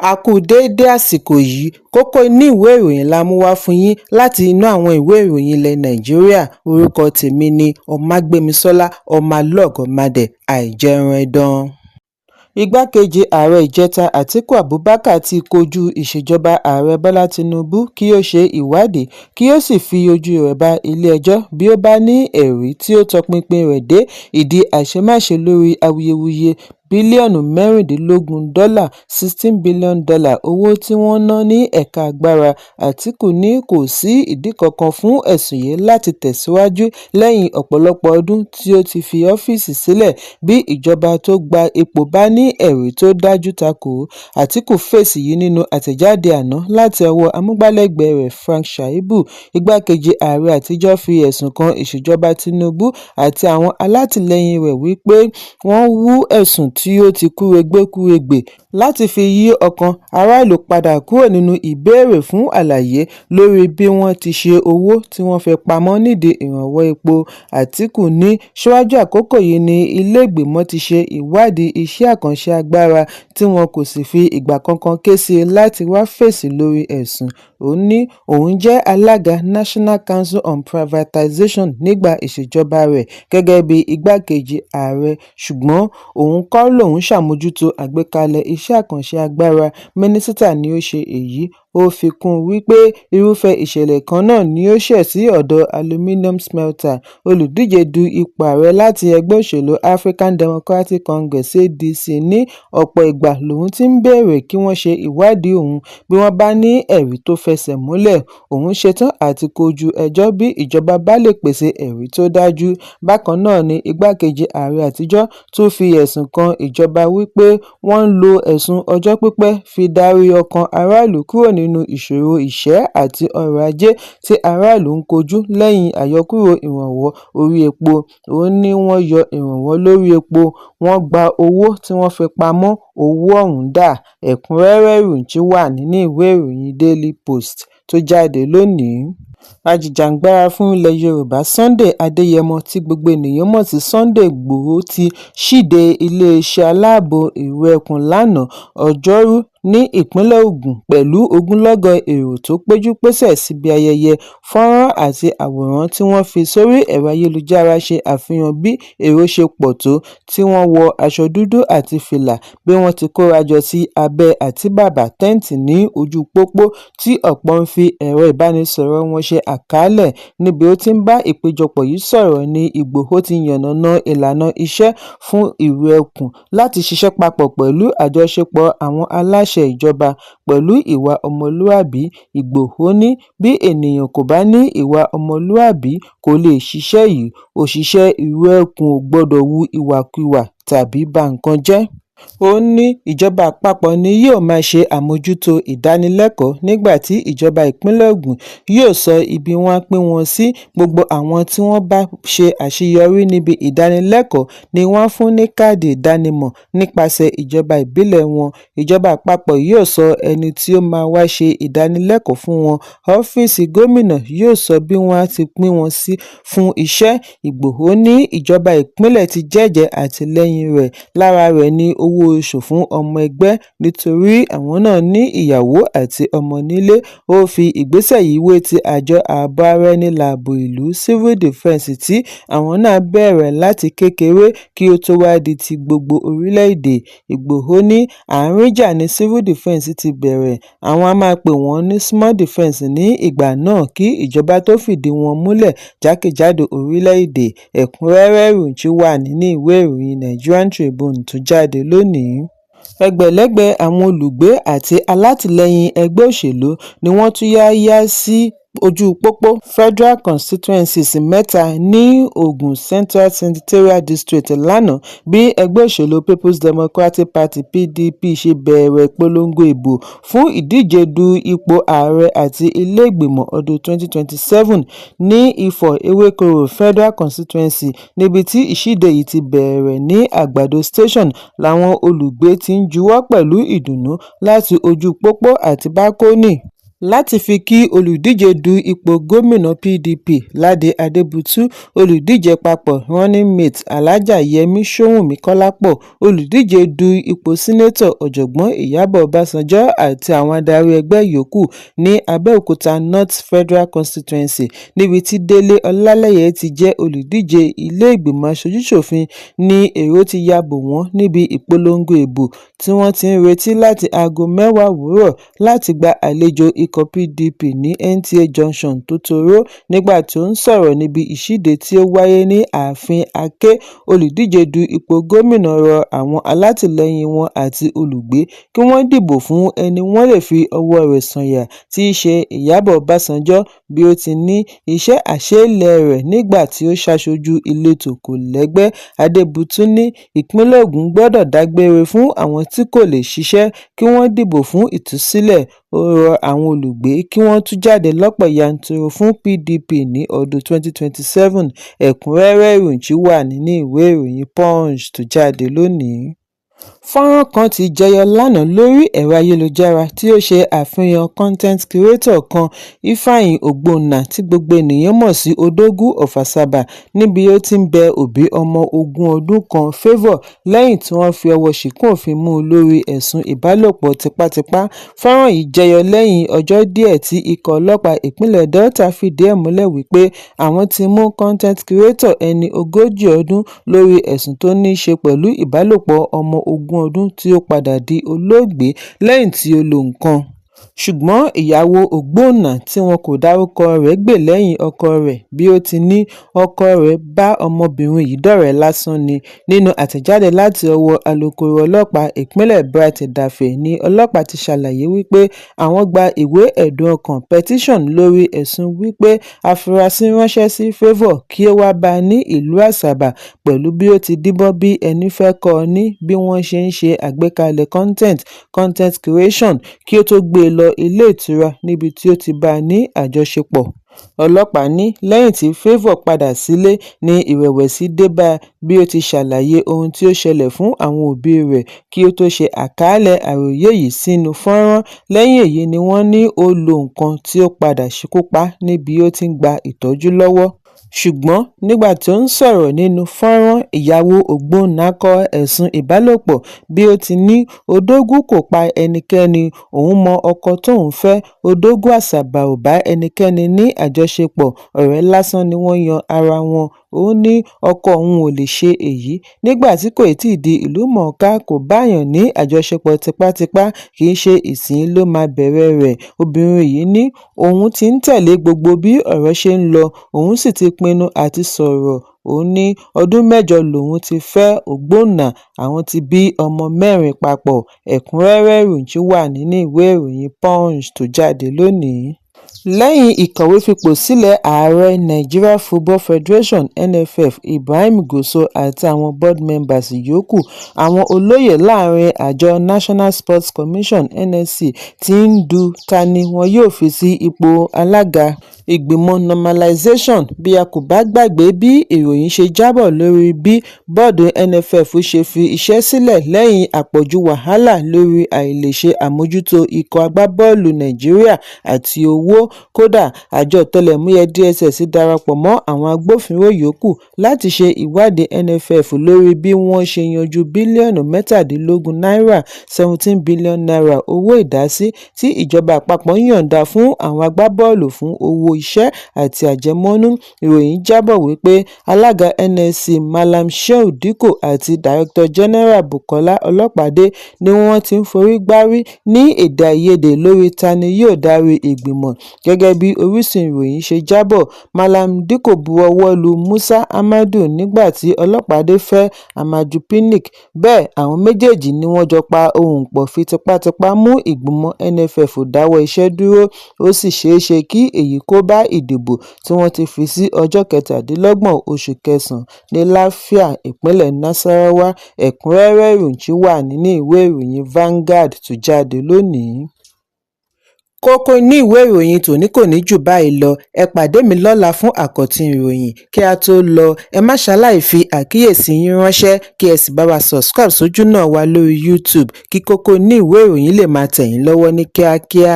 A kú déédé àsìkò yìí. Kókó inú ìwé ìròyìn la mú wá fún yín láti inú àwọn ìwé ìròyìn ilẹ̀ Nàìjíríà. Orúkọ tèmi ni Ọmágbémisọ́lá Ọmọlọ́gọ́màdé àìjẹunẹdàn. Igbákejì ààrẹ ìjẹta, Atiku Abubakar, ti kojú ìsèjọba Ààrẹ Bọ́lá Tinubu kí ó ṣe ìwádìí kí ó sì fi ojú rẹ̀ bá ilé-ẹjọ́ bí ó bá ní ẹ̀rí tí ó tọpinpin rẹ̀ dé ìdí àṣemáṣe lórí awuyewuye bílíọ̀nù mẹ́rìndínlógún dọ́là $16 billion owó tí wọ́n ná ní ẹ̀ka agbára. Àtíkù ní kò sí ìdí kankan fún ẹ̀sùn yìí láti tẹ̀síwájú lẹ́yìn ọ̀pọ̀lọpọ̀ ọdún tí ó ti fi ọ́fíìsì sílẹ̀ bí ìjọba tó gba ipò bá ní ẹ̀rí tó dájú tako ó. Àtíkù fèsì yìí nínú àtẹ̀jáde àná láti ọwọ́ amúgbálẹ́gbẹ̀ẹ́ rẹ̀, Phrank Shaibu. Igbákejì ààrẹ àtijọ́ fi ẹ̀sùn kan ìsèjọba Tinubu àti àwọn alátìlẹyìn rẹ̀ wí pé wọ́n wú ẹ̀sùn tí ó ti kúrégbèkúrégbè láti fi yí ọkàn aráàlú padà kúrò nínú ìbéèrè fún àlàyé lórí bí wọ́n ti ṣe owó tí wọ́n fi pamọ́ nídìí ìrànwọ́ epo. Àtíkù ní síwájú àkókò yìí ní ìlèégbìmọ̀ ti ṣe ìwádìí iṣẹ́ àkànṣe agbára tí wọn kò sì fi ìgbà kankan ké sí i láti wáá fèsì lórí ẹ̀sùn. Ó ní òun jẹ́ alága National Council on Privatization nígbà ìsèjọba rẹ̀ gẹ́gẹ́ bíi igbákejì ààrẹ, ṣùgbọ́n òun kọ́ lòún ṣàmójútó àgbékalẹ̀ iṣẹ́ àkànṣe agbára, mínísítà ni ó ṣe èyí. Ó fi kún un wípé irúfẹ́ ìṣẹ̀lẹ̀ kan náà ni ó ṣẹ̀ sí Odo Aluminium Smelter. Olùdíje du ipò ààrẹ láti ẹgbẹ́ òṣèlú African Democratic Congress, ADC, ní ọ̀pọ̀ ìgbà lòun ti ń béèrè kí wọ́n ṣe ìwádìí òun bí wọ́n bá ní ẹ̀rí tó fẹsẹ̀ múlẹ̀, òun ṣetán àti kojú ẹjọ́ bí ìjọba bá lè pèsè ẹ̀rí tó dájú. Bákan náà ni igbákejì ààrẹ àtijọ́ tún fi ẹ̀sùn kan ìjọba wípé wọ́n ń lo ẹ̀sùn ọjọ́ pípẹ́ fi darí ọkàn aráàlú kúrò nínú ìṣòro ìṣẹ́ àti ọrọ̀ ajé tí aráàlú ń kojú lẹ́yìn àyọkúrò ìrànwọ́ orí epo. Ó ní wọ́n yọ ìrànwọ́ lórí epo, wọ́n gba owó tí wọ́n fi pamọ́, owó ọ̀hún dá. Ẹ̀kúnrẹ́rẹ́ ìròyìn wà nínú ìwé ìròyìn Daily Post tó jáde lónìí. Ajìjàǹgbara fún ilẹ̀ Yorùbá Sunday Adéyẹmọ, tí gbogbo ènìyàn mọ̀ sí Sunday Igboho, ti ṣíde iléeṣẹ́ aláàbò Ìrù Ẹkùn lánàá Ọjọ́rùú ní ìpínlẹ̀ Ogun pẹ̀lú ogunlọ́gọ̀ èrò tó péjú-pésẹ̀ síbi ayẹyẹ. Fọ́nrán àti àwòrán tí wọ́n fi sórí ẹ̀rọ ayélujára ṣe àfihàn bí èrò ṣe pọ̀ tó, tí wọ́n wọ aṣọ dúdú àti fìlà, bí wọ́n ti kórajọ sí abẹ́ àtíbàbà tẹ́ǹtì ní ojú pópó, tí ọ̀pọ̀ ń fi ẹ̀rọ ìbánisọ̀rọ̀ wọn ṣe àkálẹ̀. Níbi ó ti ń bá ìpéjọpọ̀ yìí sọ̀rọ̀ ní Ìgbòho ti yànnàná ìlànà iṣẹ́ fún Ìrù Ẹkùn láti ṣiṣẹ́ papọ̀ pẹ̀lú àjọṣepọ̀ àwọn aláṣẹ ìjọba pẹ̀lú ìwà ọmọlúàbí. Ìgbòho ní bí ènìyàn kò bá ní ìwà ọmọlúàbí kó lè ṣiṣẹ́ yìí, òṣìṣẹ́ Ìrù Ẹkùn ò gbọdọ̀ hu ìwàkiwà tàbí ba nǹkan jẹ́. Ó ní ìjọba àpapọ̀ ni yóò máa ṣe àmójútó ìdánilẹ́kọ̀ọ́ nígbà tí ìjọba ìpínlẹ̀ Ogun yóò sọ ibi wọ́n á pín wọn sí. Gbogbo àwọn tí wọ́n bá ṣe àṣeyọrí níbi ìdánilẹ́kọ̀ọ́ ni wọ́n á fún ní káàdì ìdánimọ̀ nípasẹ̀ ìjọba ìbílẹ̀ wọn. Ìjọba àpapọ̀ yóò sọ ẹni tí ó máa wá ṣe ìdánilẹ́kọ̀ọ́ fún wọn, ọ́fíìsì gómìnà yóò sọ bí wọ́n á ti pín wọn sí fún iṣẹ́. Ìgbòho ní ìjọba ìpínlẹ̀ ti jẹ́jẹ̀ẹ́ àtìlẹ́yìn rẹ̀, lára rẹ̀ ní owó oṣù fún ọmọ ẹgbẹ́ nítorí àwọn náà ní ìyàwó àti ọmọ nílé. Ó fi ìgbésẹ̀ yìí wé ti àjọ ààbò ara ẹni láàbò ìlú, Civil Defence, tí àwọn náà bẹ̀rẹ̀ láti kékeré kí ó tó wá di ti gbogbo orílẹ̀-èdè. Ìgbòho ní àárín ìjà ní Civil Defence ti bẹ̀rẹ̀, àwọn á máa pè wọ́n ní small defence ní ìgbà náà kí ìjọba tóó fìdí wọn múlẹ̀ jákèjádò orílẹ̀-èdè. Ẹ̀kúnrẹ́rẹ́ ìròyìn wà nínú ìwé ìròyìn Nigerian Tribune tó jáde lónìí. Ẹgbẹ̀lẹ́gbẹ̀ àwọn olùgbé àti alátìlẹyìn ẹgbẹ́ òṣèlú ni wọ́n tú yáyá sí ojú pópó federal constituencies mẹ́ta ní Ogun Central Senatorial District lánàá bí ẹgbẹ́ òṣèlú Peoples Democratic Party, PDP, ṣe bẹ̀rẹ̀ ìpolongo ìbò fún ìdíje du ipò ààrẹ àti ìlèégbìmọ̀ ọdún 2027 ní Ifo Ewékòró Federal Constituency, níbi tí ìṣíde yìí ti bẹ̀rẹ̀ ní Àgbàdo Station làwọn olùgbé ti ń juwọ́ pẹ̀lú ìdùnnú láti ojú pópó àti bákónì. Láti fi kí olùdíje du ipò gómìnà PDP Láde Adébútú, olùdíje papọ̀ running mate Alàgbà Yẹmi Sowunmi-Kọ́lápọ̀, olùdíje du ipò seneto Ọ̀jọ̀gbọ́n Ìyàbọ̀ Ọbànjọ́ àti àwọn adarí ẹgbẹ́ yòókù ní Abẹ́òkúta North Federal Constituency níbi tí Délé Ọlálẹyé ti jẹ́ olùdíje ìlèégbìmọ̀ aṣojúṣòfin ní èrò ti ya bò wọ́n níbi ìpolongo ìbò tí wọ́n ti ń retí láti aago mẹ́wàá òwúrọ̀ láti gba àlejò ikọ̀ PDP ní NTA Junction Tòtòrò. Nígbà tó ń sọ̀rọ̀ níbi ìṣíde tí ó wáyé ní ààfin Àkè, olùdíje du ipò gómìnà rọ àwọn alátìlẹyìn wọn àti olùgbé kí wọ́n dìbò fún ẹni wọ́n lè fi ọwọ́ rẹ̀ sọ̀yà tí í ṣe Ìyàbọ̀ Ọbànjọ́, bí ó ti ní iṣẹ́ àṣeélẹ̀ rẹ̀ nígbà tó ṣaṣojú ìletò kò lẹ́gbẹ́. Adébútú ní ìpínlẹ̀ Ògùn gbọ́dọ̀ dágbére fún àwọn tí kò lè ṣiṣẹ́ kí wọ́n dìbò fún ìtúsílẹ̀. Ó rọ àwọn olùgbé kí wọ́n tú jáde lọ́pọ̀ yanturu fún PDP ní ọdún 2027. Ẹ̀kúnrẹ́rẹ́ ìròyìn wà nínú ìwé ìròyìn Punch tó jáde lónìí. Fọ́nrán kan tí jẹyọ lánàá lórí ẹ̀rọ ayélujára tí ó ṣe àfihàn content creator kan, Ifeanyi Ogbonna, tí gbogbo ènìyàn mọ̀ sí Odogwu of Asaba, níbi ó ti ń bẹ òbí ọmọ ogún ọdún kan, Favour, lẹ́yìn tí wọ́n fi ọwọ́ ṣìnkún òfin mú un lórí ẹ̀sùn ìbálòpọ̀ tipátipá. Fọ́nrán yìí jẹyọ lẹ́yìn ọjọ́ díẹ̀ tí ikọ̀ ọlọ́pàá ìpínlẹ̀ Delta fìdí ẹ̀ múlẹ̀ wípé àwọn ti mú content creator ẹni 40 ọdún lórí ẹ̀sùn tó ní í ṣe pẹ̀lú ìbálòpọ̀ ọmọ ogún ọdún tí ó padà di olóògbé lẹ́yìn tí ó lo nǹkan. Ṣùgbọ́n ìyàwó Ògbónná, tí wọn kò dárúkọ rẹ̀, gbè lẹ́yìn ọkọ rẹ̀ bí ó ti ní ọkọ rẹ̀ bá ọmọbìnrin yìí dọ̀rẹ́ lásán ni. Nínú àtẹ̀jáde láti ọwọ́ alūkkóró ọlọ́pàá ìpínlẹ̀ Bright Edafe ní ọlọ́pàá ti ṣàlàyé wípé àwọn gba ìwé ẹ̀dùn ọkàn petition lórí ẹ̀sùn wípé afurasí ránṣẹ́ sí Favour kí ó wáá bá a ní ìlú Àsàbà pẹ̀lú bí ó ti díbọ́n bí ẹni fẹ́ẹ́ kọ́ ọ ní bí wọ́n ṣe ń ṣe àgbékalẹ̀ content content creation kí ó tóó gbé e lọ ilé ìtura níbi tó ti bá a ní àjọṣepọ̀. Ọlọ́pàá ní lẹ́yìn tí Favour padà sílé ní ìrẹ̀wẹ̀sì dé bá a bí ó ti ṣàlàyé ohun tó ṣẹlẹ̀ fún àwọn òbí rẹ̀ kí ó tóó ṣe àkàálẹ̀ àròyé yìí sínú fọ́nrán. Lẹ́yìn èyí ni wọ́n ní ó lo nǹkan tí ó padà ṣekú pa á níbi tó ti ń gba ìtọ́jú lọ́wọ́. Ṣùgbọ́n nígbà tó ń sọ̀rọ̀ nínú fọ́nrán, ìyàwó Ògbónná kọ ẹ̀sùn ìbálòpọ̀ bí ó ti ní Odogwu kò pa ẹnikẹ́ni, òun mọ ọkọ tóun fẹ́, Odogwu Àsàbà ò bá ẹnikẹ́ni ní àjọṣepọ̀, ọ̀rẹ́ lásán ni wọ́n yan ara wọn. Ó ní ọkọ òun ò lè ṣe èyí nígbà tí kò tí ì di ìlúmọ̀-ọ́n-kà, kó báàyàn ní àjọṣepọ̀ tipátipá, kì í ṣe ìsinyìí ló máa bẹ̀rẹ̀ rẹ̀. Obìnrin yìí ní òun ti ń tẹ̀lé gbogbo bí ọ̀rọ̀ ṣe ń lọ, òun sì ti pinnu àti sọ̀rọ̀. Ó ní ọdún mẹ́jọ lòun ti fẹ́ Ògbónná, àwọn ti bí ọmọ mẹ́rin papọ̀. Ẹ̀kúnrẹ́rẹ́ ìròyìn wà nínú ìwé ìròyìn Punch tó jáde lónìí. Lẹ́yìn ìkọ̀wé fipò sílẹ̀ ààrẹ Nigeria Football Federation (NFF) Ibrahim Gusau àti àwọn board members yòókù, àwọn olóyè láàrin àjọ National Sports Commission (NSC) ti ń du ta ni wọn yóò fi sí ipò alága ìgbìmọ̀ normalization. Bí a kò bá gbàgbé bí ìròyìn ṣe jábọ̀ lórí bí bọ́ọ̀dù NFF ṣe fi iṣẹ́ sílẹ̀ lẹ́yìn àpọ̀jù wàhálà lórí àìlèṣe àmójútó ikọ̀ agbábọ́ọ̀lù Nàìjíríà àti owó. Kódà, àjọ ọ̀tẹlẹ̀múyẹ́ DSS darapọ̀ mọ́ àwọn agbófinró yòókù láti ṣe ìwádìí NFF lórí bí wọ́n ṣe yanjú bílíọ̀nù 17 náírà ₦17 billion owó ìdásí tí ìjọba àpapọ̀ yọ̀ǹda fún àwọn agbábọ́ọ̀lù fún owó iṣẹ́ àti àjẹmọ́nú. Ìròyìn jábọ̀ wípé alága NSC Mallam Shehu Dikko àti Director General Bukola Olopade ni wọ́n ti forí gbárí ní èdè-àìyedè lórí ta ni yóò darí ìgbìmọ̀. Gẹ́gẹ́ bí orísun ìròyìn ṣe jábọ̀, Mallam Dikko bu ọwọ́ lu Musa Ahmadu nígbà tí Olopade fẹ́ Amaju Pinnick. Bẹ́ẹ̀ àwọn méjèèjì ni wọ́n jọ pa ohùn pọ̀ fi tipátipá mú ìgbìmọ̀ NFF dáwọ́ iṣẹ́ dúró. Ó sì ṣeéṣe kí èyí kó bá ìdìbò tí wọ́n ti fi sí ọjọ́ 27 oṣù kẹsàn-án ní Lafia, ìpínlẹ̀ Nasarawa. Ẹ̀kúnrẹ́rẹ́ ìròyìn wà nínú ìwé ìròyìn Vanguard tó jáde lónìí. Kókó inú ìwé ìròyìn tòní kò ní jù báyìí lọ. Ẹ pàdé mi lọ́la fún àkọ́tún ìròyìn. Kí a tó lọ, ẹ má ṣaláì fi àkíyèsí yín ránṣẹ́ kí ẹ sì bá wa subscribe sójúnà wa lórí YouTube kí kókó inú ìwé ìròyìn lè máa tẹ̀ yín lọ́wọ́ ní kíákíá.